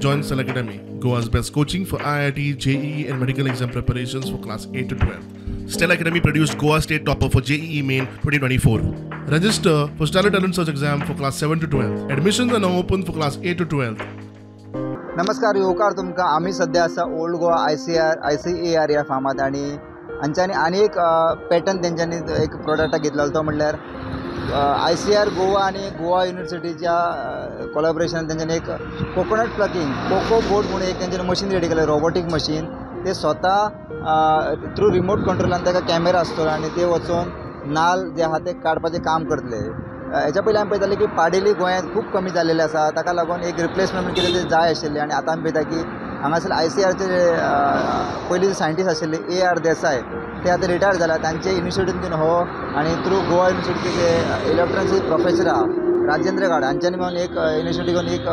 Join Stellar Academy, Goa's best coaching for IIT, JEE and medical exam preparations for class 8 to 12. Stellar Academy produced Goa State Topper for JEE Main 2024. Register for Stellar Talent Search Exam for class 7 to 12. Admissions are now open for class 8 to 12. नमस्कार येवकार तुमकां. आमी सद्या आसा old Goa ICAR ह्या फार्मांत आनी हांच्यांनी आनी एक पॅटर्न तेंच्यांनी एक प्रोडक्ट घेतलो तो म्हणल्यार ICAR Goa आनी गोवा युनिवर्सिटीच्या कोलॅबरेशन तेंच्यांनी एक कोकोनट प्लकिंग कोको बोट म्हणून एक तेंच्यांनी मशीन रेडी केलें, रोबोटीक मशीन. ते स्वता थ्रू रिमोट कंट्रोलान ताका कॅमेरा आसतलो आनी ते वचून नाल जे आहा ते काडपाचें काम करतले. हेच्या पयलीं आमी पळयताले की पाडेली गोंयांत खूब कमी जाल्लेले आसा, ताका लागून एक रिप्लेसमेंट कितें तें जाय आशिल्लें. आनी आतां आमी पळयता की हांगासर ICARचे पयलीं सायंटिस्ट आशिल्ले AR Desai, ते आतां रिटायर जाला. तांचे इनिशिएटीव घेवन हो आनी थ्रू गोवा युनिवर्सिटीचे जे इलेक्ट्रॉनिक्स प्रोफेसर आहा राजेंद्र गाड हांच्यांनी मेळून एक इनिशिएटीव घेवन एक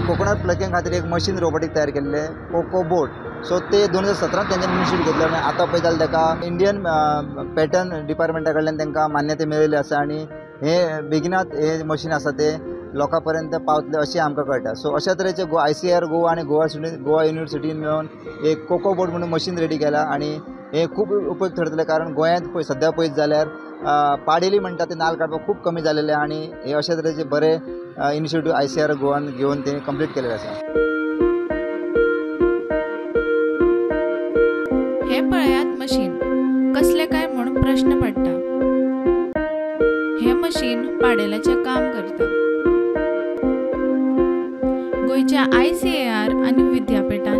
कोकोनट प्लकिंग खातीर एक मशीन रोबोटीक तयार केल्लें, कोको बोट. सो ते 2017 तेंच्यांनी इनिशिएटीव घेतलें आनी आतां पळयता जाल्यार ताका इंडियन पॅटर्न डिपार्टमेंटा कडल्यान तांकां मान्यताय मेळिल्ली आसा आनी हे बेगिनात हे मशीन आसा ते लोकां पर्यंत पावतले अशें आमकां कळटा. सो अशा तरेचे ICAR Goa आनी गोवा युनिवर्सिटीन मेळून एक कोको बोट म्हणून मशीन रेडी केला आनी हे खूब उपयोग ठरतले, कारण गोंयांत पळय सद्या पळयत जाल्यार पाडेली म्हणटा ते नाल काडपाक खूब कमी जालेले आनी हे अशा तरेचे बरे इनिशिएटीव ICAR गोवान घेवन ते कंप्लीट केलेले आसा. हे पळयात मशीन कसले काय म्हूण प्रश्न पडटा. हे मशीन पाडेल्याचें काम करता. गोंयच्या ICAR आनी विद्यापीठान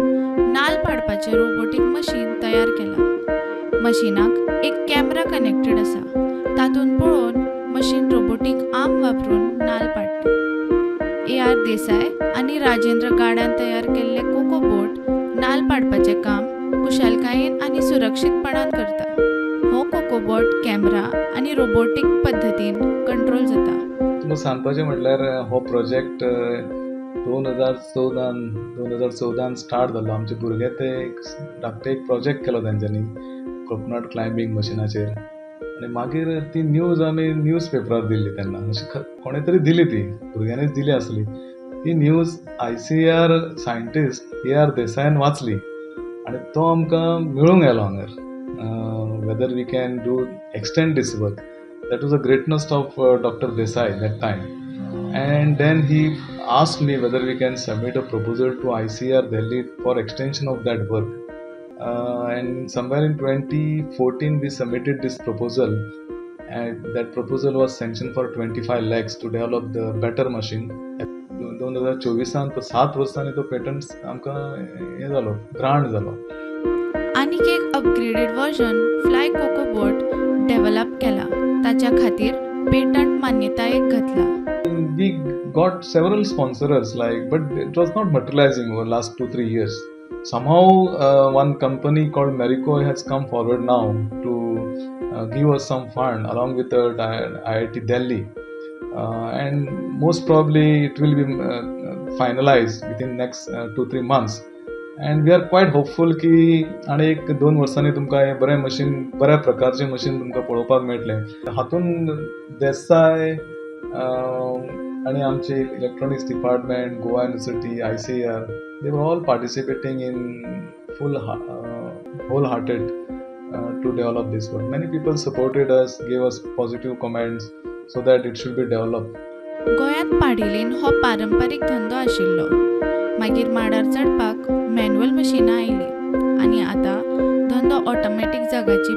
नाल पाडपाचें रोबोटीक मशीन तयार केलां. मशिनाक एक कॅमेरा कनेक्टेड आसा, तातूंत पळोवन मशीन रोबोटीक आर्म वापरून नाल पाडटा. AR Desai आनी राजेंद्र गाडान तयार केल्ले कोको बोट नाल पाडपाचें काम कुशलकायेन आनी सुरक्षीतपणान करता. हो कोको बोट कॅमेरा आनी रोबोटीक पद्दतीन कंट्रोल जाता. तुमकां सांगपाचें म्हटल्यार हो प्रोजेक्ट 2014 स्टार्ट जालो. आमचे भुरगे ते एक धाकटे एक प्रोजेक्ट केलो तेंच्यांनी कोकोनट क्लायबींग मशिनाचेर आनी मागीर ती न्यूज आमी न्यूज पेपरार दिल्ली तेन्ना, अशी कोणें तरी दिली, ती भुरग्यांनीच दिली आसली. ती न्यूज ICAR scientist AR देसायान वाचली आनी तो आमकां मेळूंक आयलो हांगर, whether we can do extend this work. That was a greatness of Doctor Desai that time. And then he asked me whether we can submit a proposal to ICAR Delhi for extension of that work. And somewhere in 2014 we submitted this proposal, and that proposal was sanctioned for 25 lakhs to develop the better machine. 2024 तो 7 वर्सांनी तो patent आमकां हें जालो, grant जालो. आनीक एक upgraded version fly coco bot develop केला, ताच्या खातीर पेटंट मान्यतायेक घातला. We got several sponsors, like, but it was not materializing over last 2-3 years. Somehow one company called Marico has come forward now to give us some fund along with the IIT Delhi, and most probably it will be finalized within next 2-3 months. And we are quite hopeful की आनी एक 2 वर्सांनी तुमकां हें बरें machine, बऱ्या प्रकारचें machine तुमकां पळोवपाक मेळटलें. हातूंत देसाय आनी आमचे electronics department, Goa university, ICAR, they were all participating in full whole hearted to develop this work. Many people supported us, gave us positive comments so that it should be developed. गोंयांत पाडेलीन हो पारंपारीक धंदो आशिल्लो. मागीर माडार चडपाक manual मशिनां आयलीं आनी आतां धंदो ऑटोमॅटीक जगाची